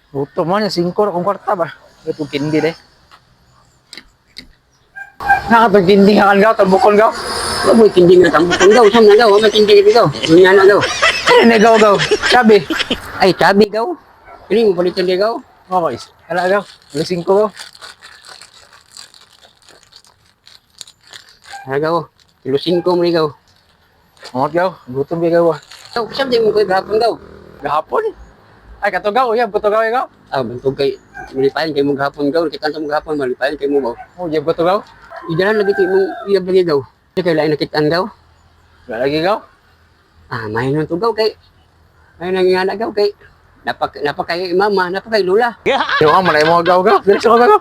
Gutom man, 5 ra kong kwarta ba. Ito kindi de. Nakatong kindi nga kan gaw, tambukon gaw. Wa mo kindi nga tambukon gaw, sam na gaw, wa may kindi gaw. Unya na gaw. Ay, nagaw gaw. Sabi. Ay, tabi gaw. Kini mo palitan di gaw. Oh, is. Ala gaw. Alas 5 gaw. Ara gaw. Kilo 5 mo ni gaw. Angot gaw. Gutom ba gaw ah. Gaw, sam di mo koy gahapon gaw. Gahapon. Ay, kato gaw, uyab ko to gaw, gaw. Ah, bantog kay malipayan kay mo gahapon gaw, kita mo gahapon malipayan kay mo gaw. Oh, uyab ko to gaw. Idalan lagi kay mong uyab lagi gaw. Di kay lain nakitaan gaw. Wala lagi gaw. Ah, may nang tugaw kay may nang ingana gaw kay napak napakay mama, napakay lula. Yo, ang malay mo gaw gaw. Diretso ka gaw.